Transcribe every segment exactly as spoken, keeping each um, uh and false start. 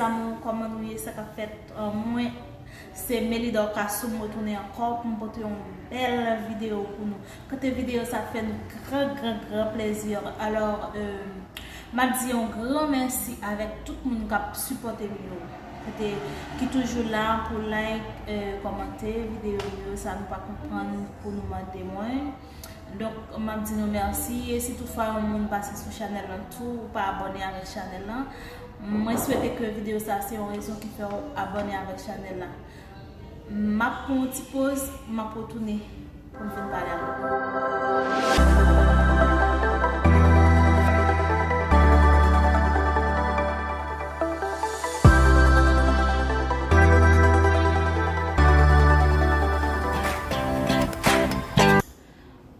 Amour, kòman nou ye, sa k ap fèt? An, mwen, se Melida Okasou, m retounen ankò pou m pote yon bèl videyo pou nou. Kote videyo sa fè n gran, gran, gran plezi. Alò, euh, m ap di yon gran mèsi avèk tout moun k ap sipòte m yo. Kote, ki toujou la pou like, euh, kòmante videyo m yo, sa nou pa konprann pou nou mande mwen. Donk, m ap di nou mèsi. E si toutfwa yon moun pase sou chanèl lan tou, ou pa abòne avèk chanèl lan, mwen swete ke videyo sa se yon rezon ki fè w abòne avèk chanèl la. M ap pran yon ti poz, m ap retounen pou m vin pale avè w.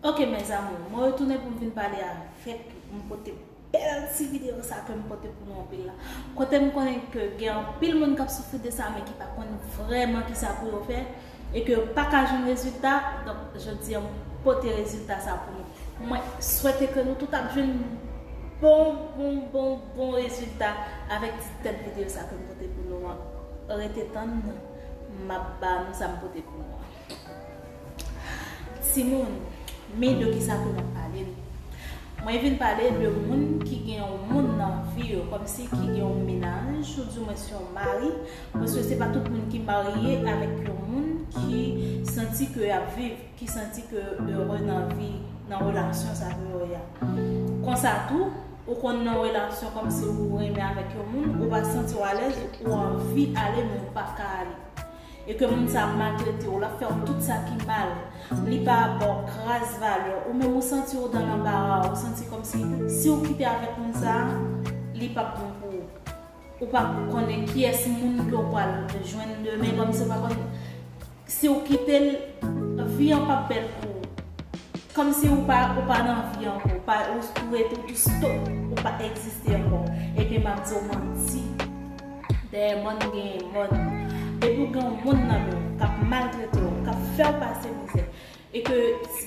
Ok, mes amours, mwen retounen pou m vin pale avèk nou. M pote bèl ti videyo sa ke m pote pou nou anpil la. Kote m konnen ke gen anpil moun k ap soufri de sa, men ki pa konn vrèman kisa pou yo fè, e ke yo pa ka jwenn rezilta, donk, jodi a, m pote rezilta sa pou nou. Mwen swete ke nou tout ap jwenn bon, bon, bon, bon rezilta avèk ti tèt videyo sa ke m pote pou nou an. Rete tann, m ap ba nou sa m pote pou nou an. Timoun, men de kisa ke m ap pale nou. Mwen vin pale de moun ki gen yon moun nan vi yo, kòmsi ki gen yon mennaj, ou di mwen se yon mari, paske se pa tout moun ki marye avèk yon moun ki santi ke y ap viv, ki santi ke ere nan vi, nan relasyon sa ke yo ye a. Konsa tou, ou konn nan relasyon kòmsi ou renmen avèk yon moun, ou pa santi w alèz, ou anvi ale, men ou pa ka ale. E ke moun sa ap maltrete w, l ap fè w tout sa ki mal, li pa ba w kras valè, ou menm ou santi w dan lanbara, ou santi kòmsi si w kite avèk moun sa, li p ap bon pou ou. Ou p ap konnen kiyès moun ke w pral jwenn demen, kòmsi w pa konn, si w kite l, vi an p ap bèl pou ou. Kòmsi ou pa, ou pa nan vi ankò, ou pa, ou, ou rete, ou tou stop, ou pa egziste ankò. Ebyen, m ap di w manti. Dèyè mòn genyen mòn. Depi w gen yon moun nan men w k ap maltrete w, k ap fè w pase mizè, e ke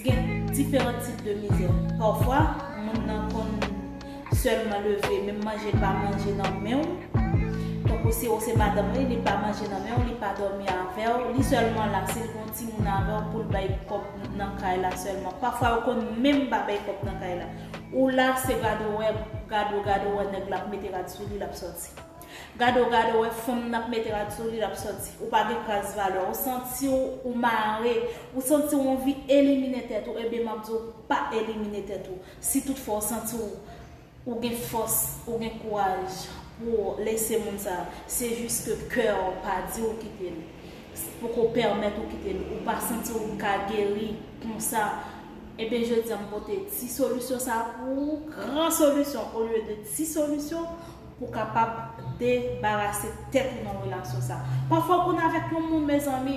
gen diferan tip de mizè. Pafwa, moun nan konn sèlman leve, menm manje l pa manje nan men w. Tankou si ou se madanm li, li pa manje nan men w, li pa dòmi avè w, li sèlman la, si l gen yon timoun avè w pou l bay kòb nan kay la sèlman. Pafwa, yo konn menm pa bay kòb nan kay la. Ou la, se gade w wè, gade w, gade w wè nèg la ap mete rad sou li, l ap sòti. Gade w, gade w wè fanm nan ap mete rad sou li, l ap sòti. Ou pa gen kras valè. Ou santi w, ou mare. Ou santi w anvi elimine tèt ou. Ebyen, m ap di w, pa elimine tèt ou. Si toutfwa w santi w, ou gen fòs, ou gen kouraj pou w lese moun sa, se jis ke kè w pa di w kite l. Poko pèmèt ou kite l. Ou pa santi w ka geri konsa. Ebyen, jodi a, m pote ti solisyon sa pou ou, gran solisyon olye de ti solisyon, pou w kapab debarase tèt ou nan relasyon sa. Pafwa, w konn avèk yon moun, mezanmi,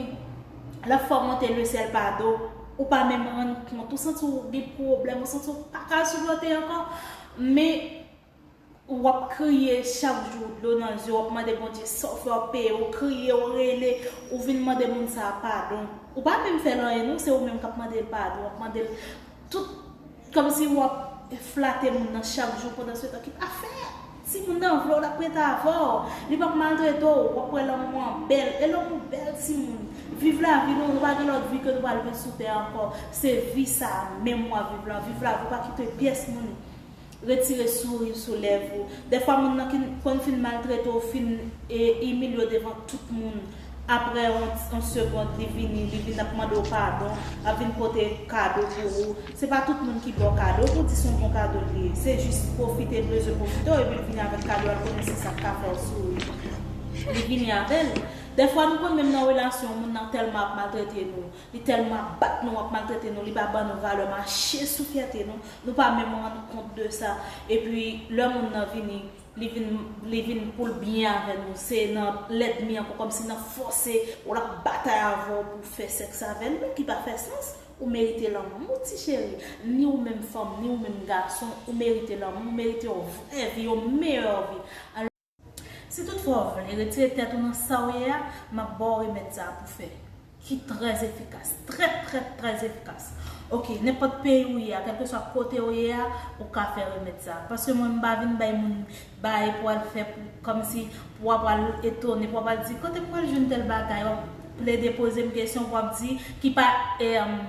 l ap fè w monte lesyèl pa do, ou pa menm rann kont, ou santi w gen pwoblèm, ou santi w pa ka sipòte ankò, men w ap kriye chak jou, dlo nan zye, w ap mande Bondye sa w fè, w ap peye, w kriye, w rele, ou vin mande moun sa a padon. Ou pa menm fè l anyen non, se ou menm k ap mande l padon, w ap mande l tout, kòmsi w ap flate moun nan chak jou pandan se tan ki pa fè. Si moun nan vle w, l ap rete avè w, li p ap maltrete w, w ap wè lanmou an bèl, e lanmou bèl timoun. Viv lavi nou, nou pa gen lòt vi ke nou pral viv sou tè ankò, se vi sa a menm w ap viv lan, viv lavi w, pa kite pyès moun retire souri sou lèv ou. Dèfwa, moun nan ki konn fin maltrete w, fin, e, imilye w devan tout moun. Apre yon, yon segond, li vini, li vin ap mande w padon, ap vin pote kado pou ou. Se pa tout moun ki ba w kado, pou di se yon bon kado li ye. Se jis pwofite, l bezwen pwofite w, epi l vini avèk kado a, l konnen se sa k ka fè w souri. Li vini avè l. Dèfwa, nou konn menm nan relasyon, moun nan tèlman ap maltrete nou. Li tèlman ap bat nou, ap maltrete nou, li pa ban nou valè, mache sou fyète nou, nou pa menm rann kont de sa. Epi, lè moun nan vini, li vin, li vin pou l byen avè nou. Se nan lènmi ankò, kòmsi nan fòse, ou l ap batay avè w pou fè sèks avè l, non, ki pa fè sans. Ou merite lanmou, ti cheri. Ni ou menm fanm, ni ou menm gason, ou merite lanmou, ou merite yon vrè vi, yon meyè vi. Si toutfwa w vle retire tèt ou nan sa w ye a, m ap ba w remèd sa a pou fè. ki trè efikas, trè, trè, trè efikas. Ok, nenpòt peyi ou ye a, kèlkeswa kote ou ye a, ou ka fè remèd sa. Paske mwen, m pa vin bay moun bay pou al fè pou, kòmsi pou w ap al etone, pou w ap al di, kote m pral jwenn tèl bagay, w ap plede poze m kesyon, pou w ap di, ki pa, em,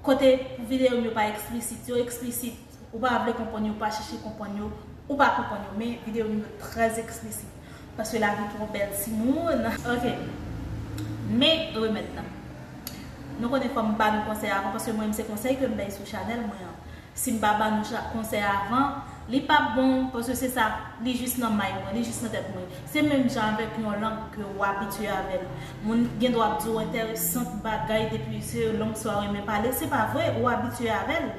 kote pou videyo m yo pa eksplisit, yo eksplisit, ou pa vle konprann yo, ou pa chèche konprann yo, ou pa konprann yo, men videyo m yo trè eksplisit. Paske lavi twò bèl, timoun. Ok. Men remèd la. Nou konnen fò m ba nou konsèy avan, paske mwen, se konsèy ke m bay sou chanèl mwen an. Si m pa ba nou cha-, konsèy avan, li p ap bon, paske se sa, li jis nan may mwen, li jis nan tèt mwen. Se menm jan avèk yon lang ke w abitye avè l. Moun gen dwa ap di w enteresan bagay depi se lang sa w renmen pale, se pa vre, ou abitye avè l.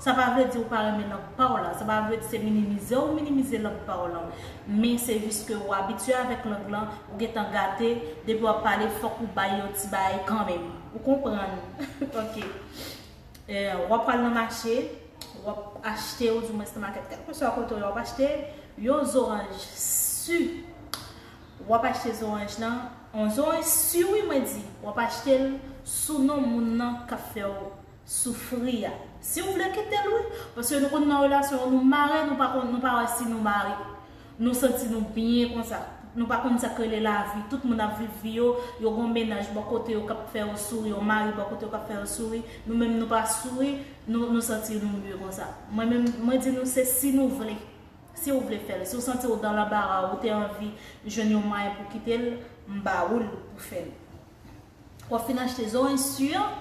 Sa pa vle di ou pa renmen lang pa w la, sa pa vle di se minimize ou minimize lang pa w lan. Men se jis ke ou abitye avèk lang lan, ou gentan gate, depi w ap pale, fòk ou bay yon ti bagay kanmenm. Ou konprann? Ok. Eh, w ap pral nan mache, w ap achte, ou di mwens nan makèt, kèlkeswa kote w ye, w ap achte yon zoranj si. W ap achte zoranj lan, yon zoranj si wi, mwen di, w ap achte l sou non moun nan k ap fè w soufri a. Si w vle kite l wi, paske nou konn nan relasyon, nou mare, nou pa konn, nou pa wè si nou mare. Nou santi nou byen konsa. Nou pa konn sa k rele lavi. Tout moun ap viv vi yo, yo gon mennaj bò kote yo k ap fè yo souri, yon mari bò kote yo k ap fè yo souri. Nou menm nou pa souri, nou, nou santi nou mye konsa. Mwen menm, mwen di nou se si nou vle. Si w vle fè l, si w santi w dan lanbara, ou te anvi jwenn yon mwayen pou kite l, m ba ou l pou fè l. W ap fin achte zoranj si an.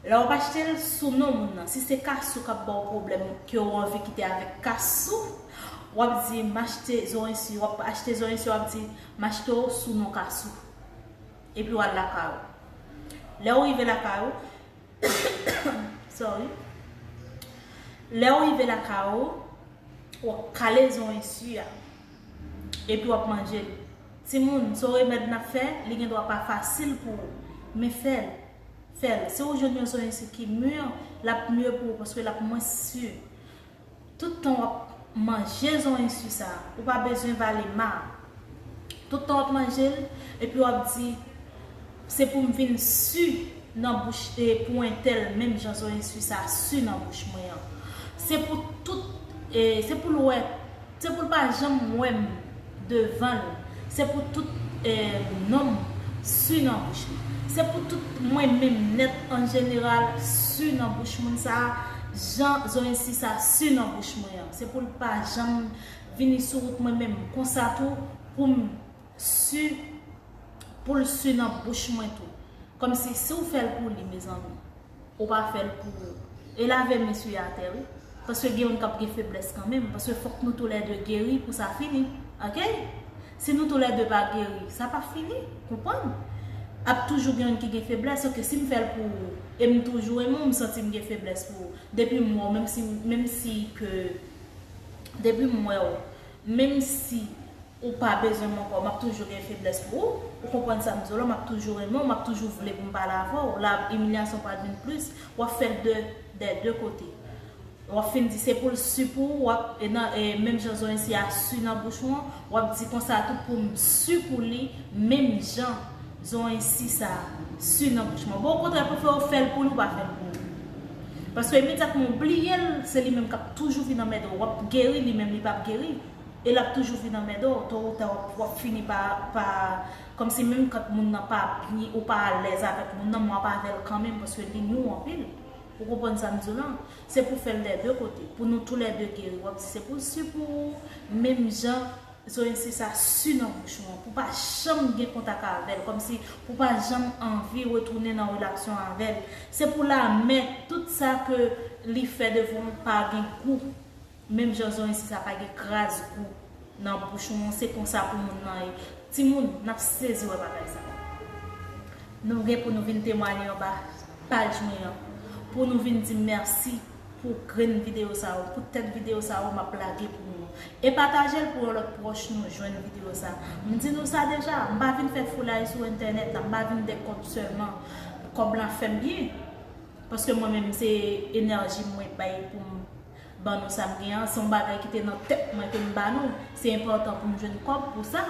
Lè w ap achte l sou non moun nan, si se Kasou k ap ba w pwoblèm ke w anvi kite avèk Kasou, w ap di, "M achte zoranj si," w ap achte zoranj si, w ap di, "M achte w sou non Kasou." Epi w al lakay ou. Lè w rive lakay ou, sorry. Lè w rive lakay ou, w ap kale zoranj si a. Epi w ap manje l. Timoun, se yon remèd n ap fè, li gen dwa pa fasil pou ou. Men fè l. Fè l. Si w jwenn yon zoranj si ki mûr, l ap mye pou ou paske l ap mwens si. Tout tan w ap manje zoranj si sa, ou pa bezwen vale ma. Tout tan w ap manje l, epi w ap di, se pou m vin si nan bouch, e, pou entèl, menm jan zoranj si sa si nan bouch mwen an. Se pou tout, e, se pou l wè, se pou l pa janm wè m devan l. Se pou tout, e, non m si nan bouch li. Se pou tout mwen menm nèt an jeneral si nan bouch moun sa a, jan zoranj si sa si nan bouch mwen an. Se pou l pa janm vini sou wout mwen menm konsa tou, pou m si, pou l si nan bouch mwen tou. Kòmsi si w fè l pou li, mezanmi, ou pa fè l pou ou. E lave men sou atè wi. Paske gen youn k ap gen feblès kanmenm. Paske fòk nou toulède geri pou sa fini. Ok? Si nou toulède pa geri, sa p ap fini. Konprann? Ap toujou gen youn ki gen feblès. Ok, si m fè l pou ou, e m toujou renmen w, m santi m gen feblès pou ou. Depi m wè w, menm si, menm si ke, depi m wè w, menm si ou pa bezwen m ankò, m ap toujou gen feblès pou ou. Ou konprann sa m di w la, m ap toujou renmen w, m ap toujou vle pou m pale avè w. La, imilyasyon pral vin plis, w ap fè l de, dè de kote. W ap fin di se pou l si pou ou, w ap, e nan, e menm jan zoranj si a si nan bouch ou an, w ap di konsa tou pou m si pou li, menm jan zoranj si sa si nan bouch mwen. Bon, okontrè, prefere w fè l pou li, ou pa fè l pou ou. Paske imedyatman w bliye l, se li menm k ap toujou vin anmède w. W ap geri, li menm li p ap geri. E l ap toujou vin anmède w, to ou ta w ap, w ap fini pa, pa, kòmsi menm kan moun nan pa byen, ou pa alèz avèk moun nan, men w ap avè l kanmenm, paske li nou anpil. Ou konprann sa m di w lan? Se pou fè l dè de kote, pou nou toulède geri. W ap di se pou l si pou ou, menm jan zoranj si sa si nan bouch ou an, pou pa janm gen kontak avè l, kòmsi pou pa janm anvi retounen nan relasyon avè l. Se pou lamè, tout sa ke li fè devan w pa gen gou. Menm jan zoranj si sa pa gen kras gou nan bouch ou an, se konsa pou moun nan ye. Timoun, n ap sezi wè bagay sa. Nou gen pou nou vin temwanye anba paj mwen an, pou nou vin di m mèsi pou grenn videyo sa yo, pou tèt videyo sa yo m ap lage pou nou. E pataje l pou yon lòt pwòch nou jwenn videyo sa. M di nou sa deja, m pa vin fè foulay sou entènèt la, m pa vin dèkòb sèlman. Kòb la fè m byen. Paske mwen menm se enèji mwen bay pou m ban nou sa m gen an, se yon bagay ki te nan tèt mwen ke m ba nou. Se enpòtan pou m jwenn kòb pou sa.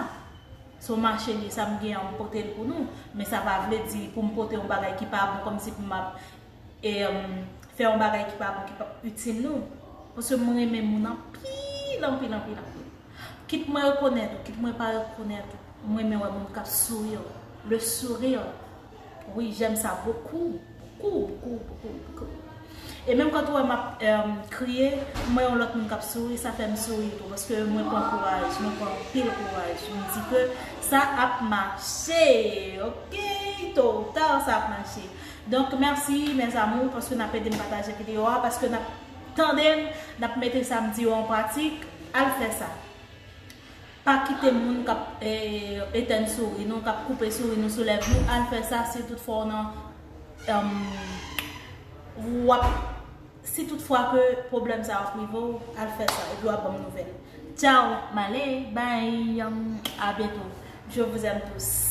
Se yon mache li, sa m gen an, m pote l pou nou. Men sa pa vle di pou m pote yon bagay ki pa bon, kòmsi pou m ap e, um, fè yon bagay ki pa bon, ki p ap itil nou. Paske mwen renmen moun anpil, anpil, anpil, anpil. Kit mwen rekonèt ou, kit mwen pa rekonèt ou, mwen renmen wè moun k ap souri. Le sourire. Wi, j'aime ça beaucoup, beaucoup, beaucoup, beaucoup, beaucoup. E menm kan ou wè m ap, um, kriye, mwen yon lòt moun k ap souri, sa fè m souri tou. Paske mwen pran kouraj, mwen pran anpil kouraj. Mwen di ke sa ap mache, ok? Tôt ou tard, sa ap mache. Donk, mèsi, mes amours, paske n ap ede m pataje videyo a, paske n ap tande m, n ap mete sa m di yo an pratik. Al fè sa. Pa kite moun k ap, eh, etèn souri nou, k ap koupe souri nou sou lèv nou. Al fè sa si toutfwa w nan, em, w ap, si toutfwa ke pwoblèm sa ap rive w, al fè sa, epi w ap ban m nouvèl. Ciao, m ale, bye, em, à bientôt. Je vous aime tous.